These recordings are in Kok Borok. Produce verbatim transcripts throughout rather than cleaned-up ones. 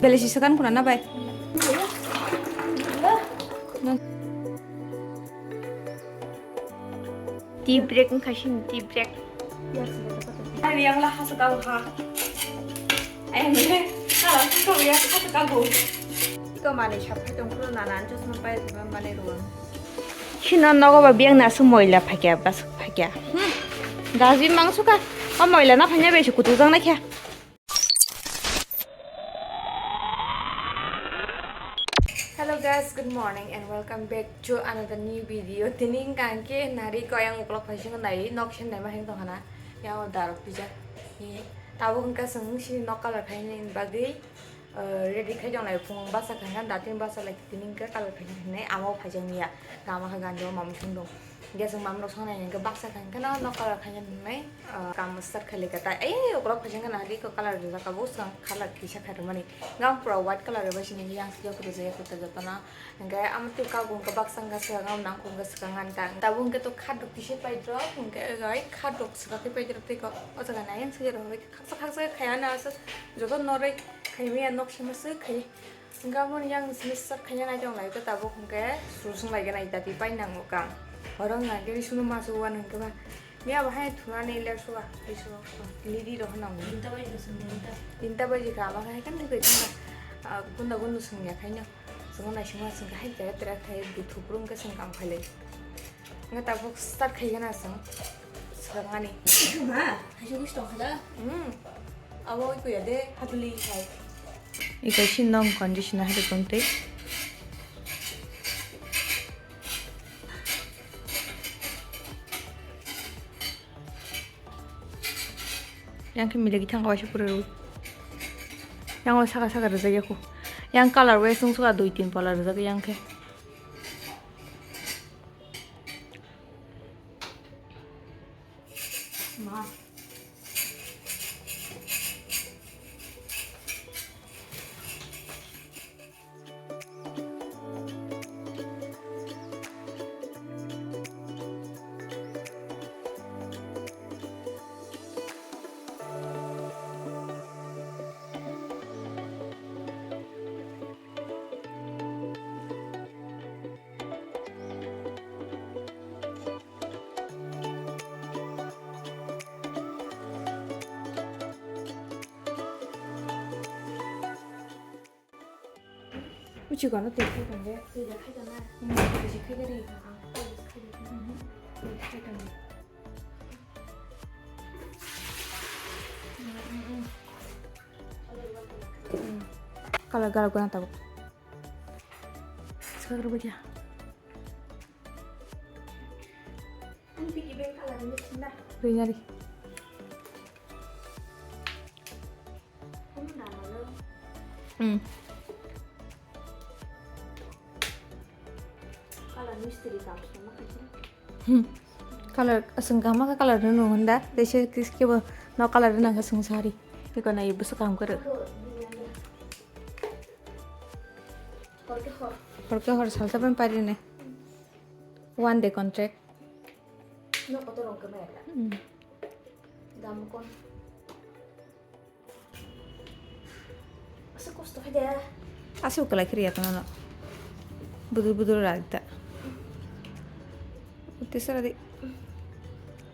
Bele si sekan kuna na bai. Tea break wngkha sini, tea break. Ani yang lah hasa kau ha. Ayang le, kalau tu kau yang hasa kau. Iko manwi saphai tongphuru nana chosma pai manwi rw. Sino nogo ba biyang nasu moila phakya, bas phakya. Hmm. Dustbin mangsuka. O moila na phanya be su kutu jang na kya. Hello guys, good morning and welcome back to another new video. Tini hwnkha ang khe nari ko ayang ukolok phai sing nai nok sing nai ma heng tong hana. Yang o darok pijak. Ni tabuk hwnkha sing sini nok colour khaini bagwi, uh, ready khai jong lai phung basa khai han datin basa lai tini hwnkha colour khaini hinai amo phai jang ya. Gama kha ganjo mamu sung dong. Gas ang mamrok sangnai hwnkhe baksa kha hwnkhe no nok colour khaina nungnai, ah, kam start khailika ta. Ei, ukolok phaising kheno hadi ko colour rijak abo swkang colour kisa khairokmani. Gam pura white colour bai sini yang sijak rijak kuta jotono. Hwnkhe amo twi kago hwnkhe baksa wngkha swkang amo nangkuk hwnkhe swkang ani ta. Tabuk hwnkhe to khadok kisa paidrok hwnkhe gai khadok swkang khe paidrok tei ko. O jaga nai yang sijak rok khaksa khaksa khai ano aswk joto noroi khaimaya nok sima swk khai. Hwnkhe aboni yang sini start khaina nai tong lai khe tabuk hwnkhe susung lai gana ita twi pai nango kang. Oro wngkha khe sunu masu wan hwnkhe ba. Miya bo hai thunani le suwa, le suwa. Lidi rok hwnna mo. Tinta baji rok sung tinta. Tinta baji kha, ama hai kan nugui thangkha. Ah, gunda gundu sung ya khaino. Sung nai sung ma sung hai tere tere khai bu thuprung khe sung kam khailai. Nga tabuk start khai gana sung. Swkangani. Ma, hai sung tong khala. Hmm. Abo iko ya de, hatuli hai. Iko si nong conditioner hai tong tei. Yang khe milegi thang kaisa pura rw. Yang o saka saka rijak ya khu. Yang colour wise wng suka dui tin pala rijak yang khe. Ma. Uchi kono twi khai tong de. Twi da khai tong na. Hmm, twi si khai de ri. Mhm. Twi khai tong de. Hmm, hmm, hmm. Hmm. Colour galak gana tabuk. Swkang rwbaikha. Ani piki bag ala rini sinda. Rinari. Kono dana lo. Hmm. Colour mistri kam suma kaisa. Hmm. Colour aswng kama ka colour no nung hunda. Dese kis kebo no colour nang ka sung sari. Iko na ibu swkang koro. Hor ke hor. Hor ke hor salsa pen pari ne. One day contract. No kotor rong kemaya. Hmm. Dam kon. Asa kosto khai de. Asa ukalai khri yatna no. Budur budur ragda. Utte sara di.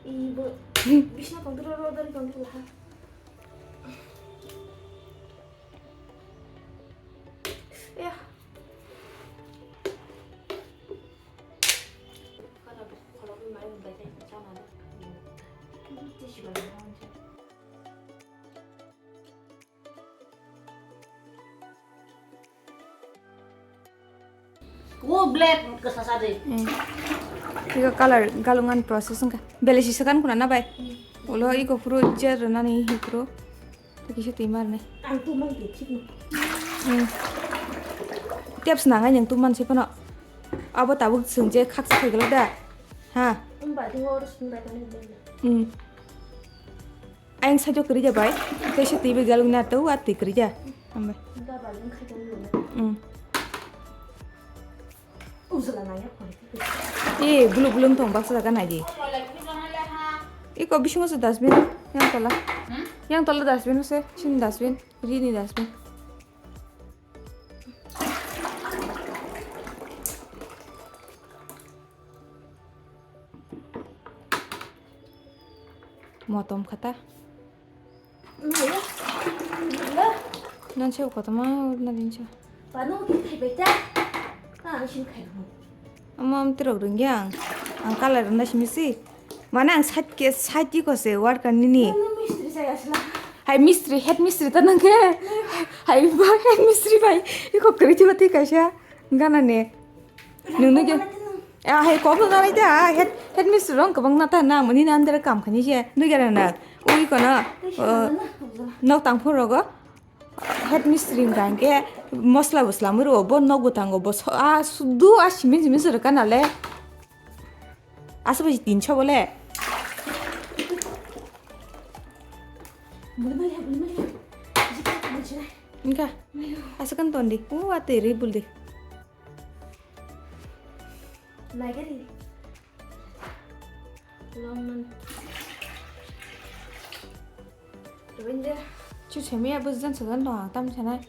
Ibo. Bisna tongtro ro dari tongtro ha. Ya. O black kasa sade. Hmm. Iko colour galungan process wngkha. Bele si sekan kuna na bai? Hmm. Ulo iko phuru jer nani hi phuru. Kisa twi mar ne. Ang tu mang de thik no. Hmm. Tips nangai nang tu man se phano. Abo tabuk sung je khaksa khai galo da. Ha. Umba di ngor sung bai tani. Hmm. Ayang sajo kri ja bai. Tei se twi bai galung na to wa twi kri ja. Ambai. Hmm. E bulu bulu tong baksa jaga nai di. Iko bisingo se dustbin yang tola. Yang tola dustbin se sin dustbin rini dustbin. Motom khata. Nang se kotorma na din sa. Pano ki khai bai ta. Ah, shin khai. Ama am tirok rwngya ang. Ang colour rwna simi si. Mane ang side ke, side iko se worker nini. Nang mistri saya sila. Hai mistri, head mistri ta nang ke. Hai ba head mistri bai. Iko kwrwi thiba thik kaisa. Gana ne. Nungno ke. Ah, hai kok no nalai ta. Head, head mistri rong kwbang na ta nang mani nan dera kam khani je. Nugera na. Ui kono. Nok tang phun rogo. Head mistri hwnkha hwnkhe mosla bo swlamwi rwo, bo nok bwthango bo so-, a sudu a simin simin se rwkha nale. Aswk bai tinso bole. Wngkha. Aswk kan tondi. U atwi rwi buldi. Longman. Rwinja. Chu chemiya bujjan sagan dong, tam sanai.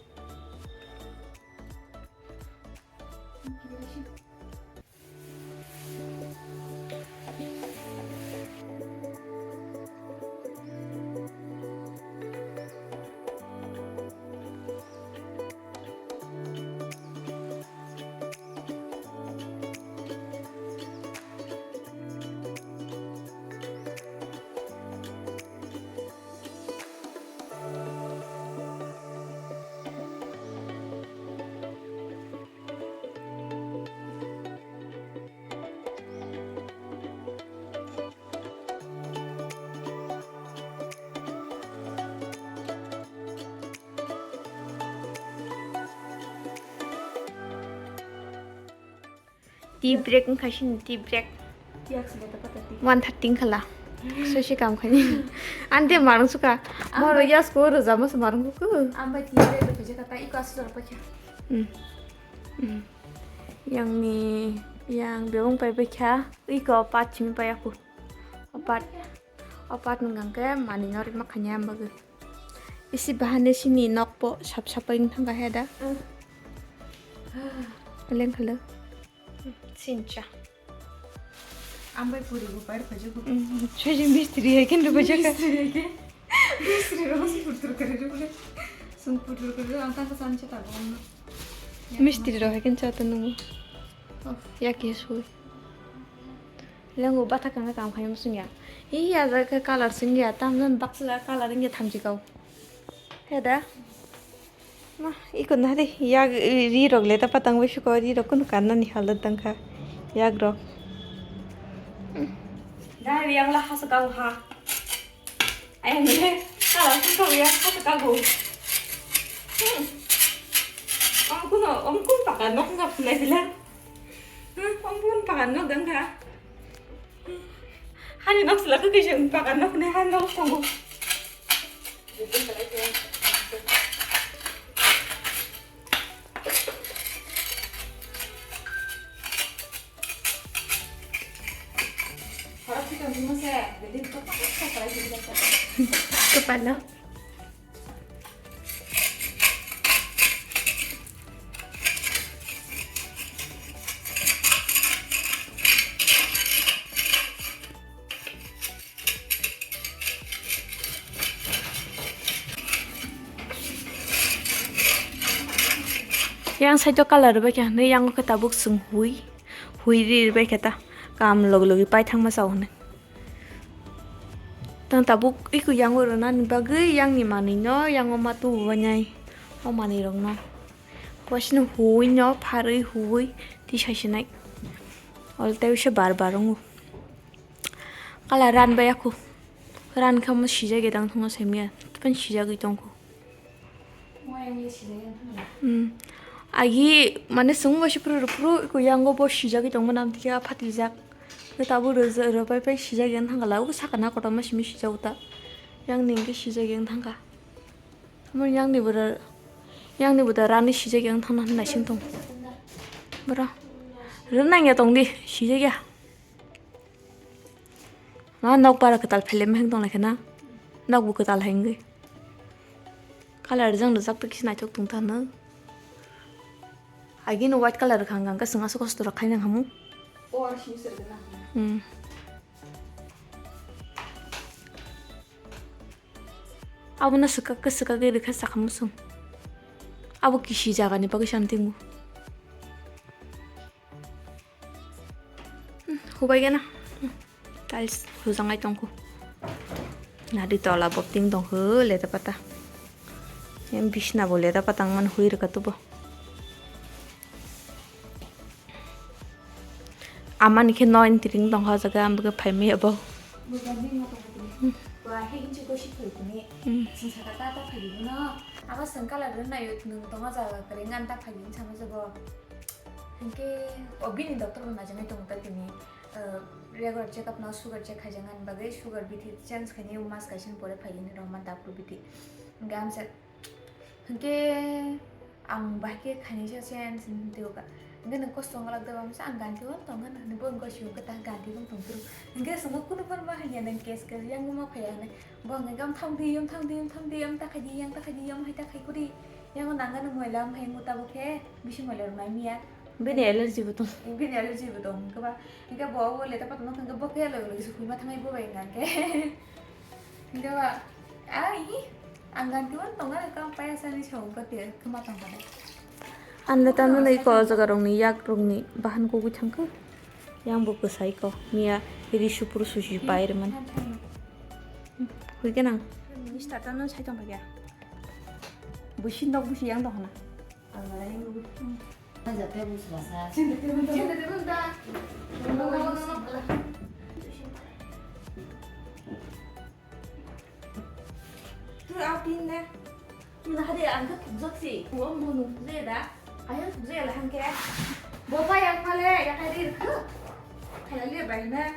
Tea break wngkha sini, tea break. Tea ak sile ta pata tea. One thirty wngkha la. Sosi kam khani. Ante marung suka. Ang Moro bai- yas ko roja mas marung ko. Ang bai tea break ko jaka ta iko aslo pa kya. Hmm. Hmm. Yang ni, yang beung pai bai kya. Iko pat chimi pai aku. Opat. Opat nung gang ke mani nori makhanya ambagu. Isi bahane sini nok po sap sap pai thangka heda. Leng khalo. Sincha. Ambai puri bu pair phajugu. Soji mistri hai ken rupa jaka. Mistri hai ken. Mistri ro sung putur kare ro bole. Sung putur kare ro ang tangka sancha ta bong. Mistri ro hai ken cha ta nungu. Oh. Ya ke sui. Lengo bata kanga kam khai musung ya. Iya jaga color sing ya. Tam jan baksa jaga color inge thamji kau. Heda. Ma, iko na de, yak, ri rok le ta patang bai suko, ri rok kunu kanna ni halat dang kha. Yak rok. Dai ri ang la hasa kau ha. Ayang le, kala hasa kau ya, hasa kau. Hmm. Om kuno, om kun pakar nok ngap nai bila. Hmm, om kun pakar nok dang kha. Hani nok sila khe kisa pakar nok ne han nok tongo. Kepala. Yang side o color bai khe hwnwi, yang o khe tabuk chwng hui, hui ri bai khe ta kam log logi pai thangma chao hwnwi. Tang tabuk iko yang o rwnani bagwi yang ni manwi no yang o ma tubu bai nai o manwi rok no. Waisino hui no pharwi hui tisa sinai. Ol tei se bar bar wngo. Kala ran bai aku. Ran kha mo sijak ya tang thangma saimya. Tei sijagwi tongkho. Hmm. Agi mane sung bai se phuru phuru iko yango bo sijagwi tongma nam tikhe a phatlijak. Tei tabuk rwja-, rwbai pai sijak ya thangkha la. Uko saka na kotorma simi sijak uta. Yang ni hwnkhe sijak ya thangkha. Omo yang ni bwrwi, yang ni bwda rani sijak yang thangna hwnna sing tong. Bwrwi. Rwna ya tong di, sijak ya. Ma nok bara kwtal phele meheng tong lai khana. Nok bo kwtal hai wngwi. Color jang rijak twi kisa naithok tong thanw. Agini white color rwkha hwnkha hwnkhe chwng aswk kosto rok khainang hamu. Hmm. Abono swkak khe swkak khe rwkha chakha muchung. Abo kisi jagani bagwi samthingo. Hmm, hubai gana. Hmm, tiles hujangai tongkho. Nadi tola bopting tongkho leda pata. Em bisna bo leda pata wngmani hui rwkha tubo. Amani khe no entering tongkha o jaga, ang bwkhe phaimaya bo. Bo gandhi ma tongkha tini. Hmm. Bo ahai hinchi gosi phai tini. Hmm. Sing saka ta ta phai di no. Abo sengkala rwna yo nwng tongma jaga kwrwi ngan ta phai di sama jabo. Hinkhe o bini doctor bo najaknai tongo ta tini. Regular check up no sugar check khaijak nani bagwi sugar bithi change khainai mas kaisa ni pore phai di no ma doctor bithi. Hinkhe amsa Hinkhe ang bahai khe khainai se sen sin twiyo ka. Hinkhe nwng kosto wng glak de bamsa ang ganti o tong hwn hwnwi bo wngkha siyung khe ta ganti bo tong phuru. Hinkhe chwngno kunu phano ma hanya nwng case case yang ma phaiya hwnwi. Bo hwnwi khe amthang di amthang di amthang di amta khai di yang ta khai di yang hai ta khai kuri. Yang o nang gana moila am hai muta bo khe bisi moila rw mai miya. Bini allergy bo tong. Bini allergy bo tong hinkhe ba hinkhe bo o leta pato no hinkhe bo khe logi logi se hwima thangai bo bai hinkhe. Hinkhe ba ai. Ang ganti uan tongo, ang kam paya sani song ko te, kema tong ko. Anda tano nei ko jaga rong ni yak rong ni bahan ko gwi thang ko. Yang bo kwsai ko. Miya ri supuru susi pai re man. Hui ke nang. Mister tano sai tong ya. Busi nok busi yang dong na. Ang marai ngu. Ang jate bus basa. Sini te bus. Sini te bus da. Tu a pin na. Muna hadi ang ka thukjak si. Mo mo nu je da. Ayang thukje la hangke. Bo pa yang male ya hadi. Khala le bai na.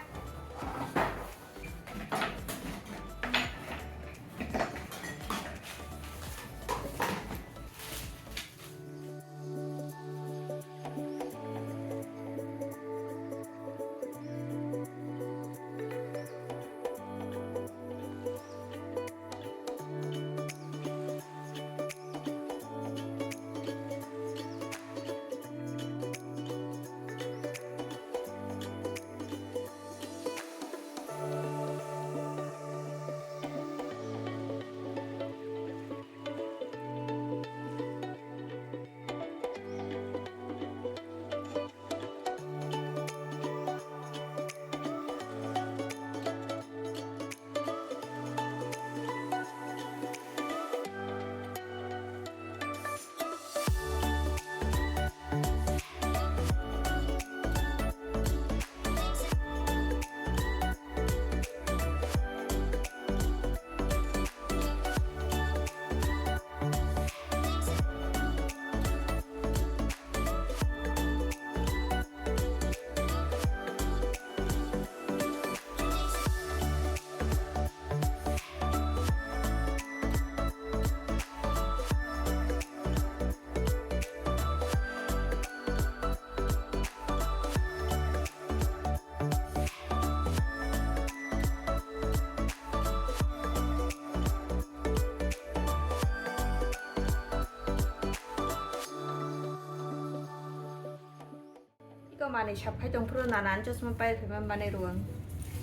Iko manwi sap khai tong phuru nana ani chosma pai phai man manwi rw ang.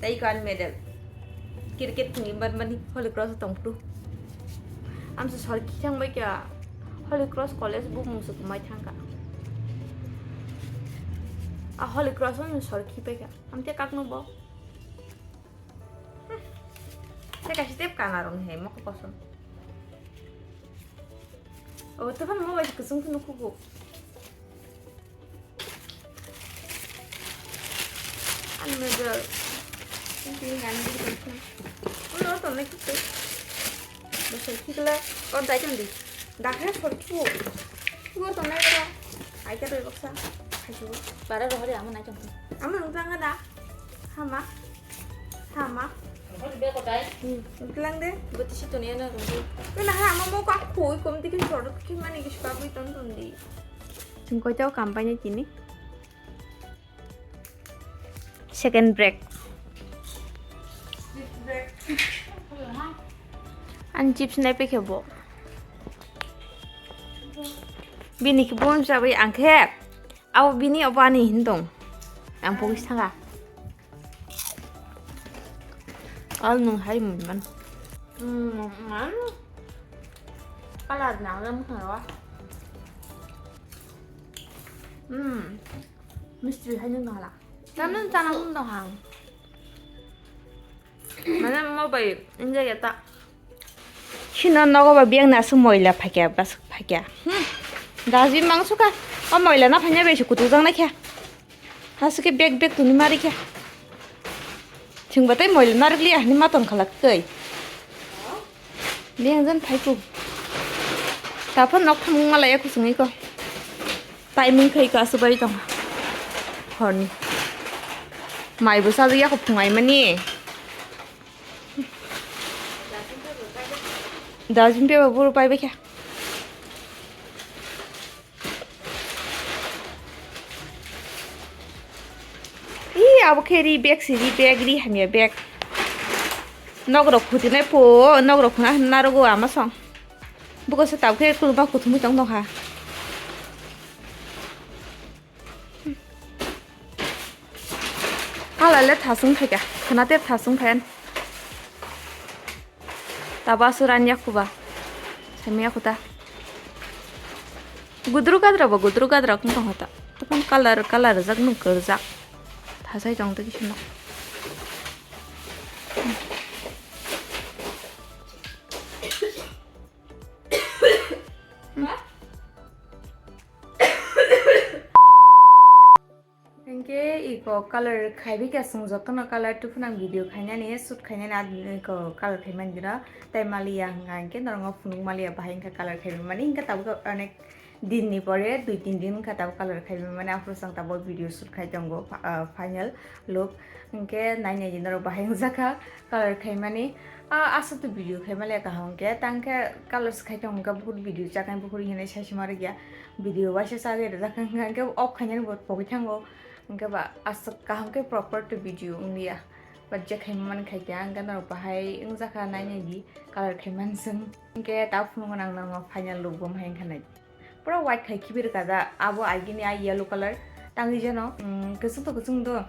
Tei iko ani medal. Cricket thwngwi man mani Holy Cross tong phuru. Amsa sor khi thang bai kha Holy Cross College bumung se kwmai thang kha. A Holy Cross o sor khi pai kha. Amte kak no bo. Te kaisa tep kana rong he mokol kosom. O, tepan mo bai kusung kunu kuku. Ano medal. Ini kan di kan. Ulo to nek tu. Bosai kikla kon tai kan di. Dakhe sorchu. Ulo to nek ra. Ai ka roi baksa. Hai chu. Bara rohori ama nai chong. Ama nung tanga da. Hama. Hama. Rohori be ko tai. Hmm. Tlang de. Boti si to ne na rohori. Ko na ha ama mo ka khoi kom dikhe sorot ki mani ki spa bui ton ton di. Chwng koitao kam painai tini? Second break. Ani chips nai pekhe bo. Bini khe bo chabai ang khe. Abo bini abo ani hin dong. Ang pogis thanga. Al nung hai mun man. Hmm, man. Colour nang le mukhang ro. Hmm. Misti hai nung dong hala. Chana chana hum dong hang. Mane mo bai enjoy ya ta. Chino nogo ba biyang na su moila phakya bas phakya. Hmm. Daji mangsuka. O moila na phanya be su kutu jang na kya. Hasu ke bek bek tuni mari kya. Chingba tai moila narikliya hani maton khalak kai. Biyang jan phaiku. Taphor nok thumung malaya kusungwi ko. Timing khai ka subai tong. Horni. Mai bo sajak ya ko phungai mani. Dustbin paper bo pai bai kha. Ih, abo khe ri bag si, ri bag, ri hamya bag. Nok rok khuti nai po, nok rok khuna hwnna rogo ama song. Buko se tab khe kulba kuthumui tong tong kha. Colour le thasung phaikha, khwna ter thasung phaian. Taba suran yakhuba. Sami yakhuta. Gudru gadra ba, gudru gadra kung tong hota. Tapan colour, colour jak nung kerjak. Thasai tong tegi sino. Hinkhe iko colour khaibi khe chwng jotono colour tuphunang video khainani, shoot khainani, adini iko colour khaimani dino. Tai maliya hwnka hinkhe norokno phunuk maliya bahai hinkhe colour khaimani, hinkhe tabuk onek dinni pore dui tin din wngkha tabuk colour khaimani, aphuru chwng tabuk video shoot khai tongo, ah, final look. Hinkhe nai nai di norok bahai wngjakha colour khaimani. Ah, aswk to video khaimaliya kaham hinkhe, tangkhe colour se khai tongo hinkhe bukhuk video chaknai bukhuk hinwi sai sima rwgya. Video waisa chagwi rwjak hinkhe off khainani bo pogwi thango. Hinkhe ba aswk kaham khe proper to video wngliya. But je khaima man khai khe ang gana rok bahai wngjakha nai nai di colour khai man sung. Hinkhe ta phunukgo nang nang final look bo mahai wngkha nai. Pura white khai khibi rwkha da abo agini a yellow colour tangwi jeno, mm, kwchwng to kwchwng do.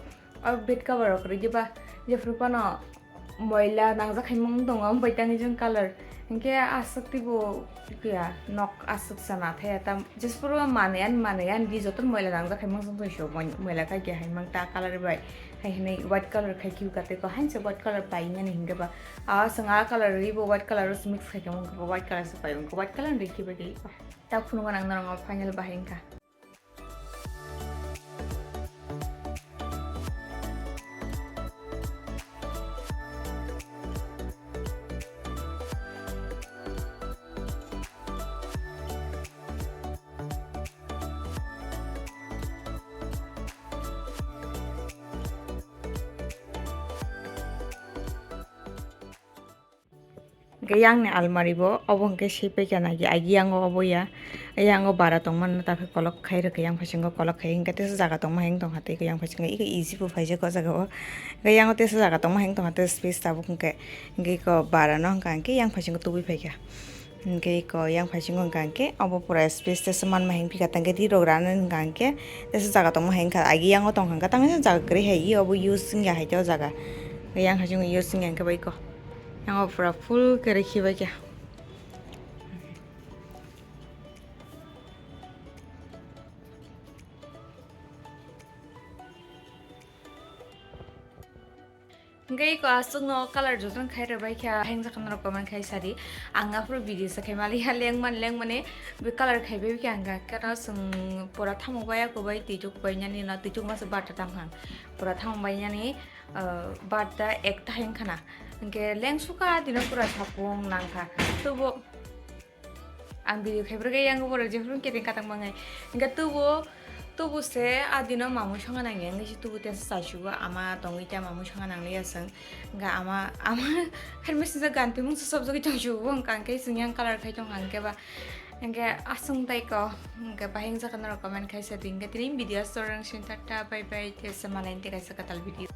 O bed cover rok rwdi ba jephru phano moila nangjak khaimung tongo, bai tangwi jeng colour. Hinkhe aswk twibo phiya nok aswk sana thaya ta, jephru manwi ani manwi ani di joto moila nangjak khaimung tong tong so moila khai khe haimang ta colour bai. Hai hinwi white colour khai khibi kha tei ko hanse white colour painani hinkhe ba. A chwng a colour rwi bo white colour mix khai khe wngkha white colour se pai wngkha white colour rwi khibi khe. Ta phunukgo nang norok final bahai wngkha. Hingke yang ni almari bo, obo hingke sui paikha nai, agi yang o obo ya, yang o bara tongmani, ta khe kolok khai rwkha, yang phaising o kolok khai, hingke tesa jaga tongma heng tongkha, tei yang phaising o eko easy bo phaijak o jaga o, hingke yang o tesa jaga tongma heng tongkha, tei space tabuk hingke, hingke eko bara no hingka hingke yang phaising o tubui phaikha, hingke eko yang phaising o hingka hingke obo pura space tesa manma heng phika, tangke ri rok rana hingka hingke tesa jaga tongma heng kha, agi yang o tongkha hingka tangsa jaga kwrwi hai, obo use wngya hai te o jaga, yang phaising o use wngya hingke bai eko. Yang o pura full khe rikhibaikha. Hingke eko aswkno colour jotono khai rwbaikha, hengjakha norok comment khai sadi. Ang aphuru video se khai maliya lengmani lengmani be colour khaibaikha hingka khe no chwng pura thamuk bai ako bai twichuk bai nani no twichuk masa barta tamkha. Pura thamuk bai nani, ah, barta ekta hengkhana. Hingke lengsukha dino pura sapung nangkha. Tubo ang video khaibrwkhe yang borok jephuru keteng katang mangai. Hingke tubo, tubo se adino mamui songa nangya hingke se tubo tensa chaisugo ama tongwi ta mamui songa nangliya chwng. Hingke ama, ama hai mechine ganti mungsa sobjagwi tongsugo hingka hingke chwng yang colour khai tongkha hingke ba. Hingke aswng tai ko, hingke bahai wngjakha norok comment khai sadi. Hingke tini video aswk rang sin tata bye bye tei se malai tei kaisa kwtal video.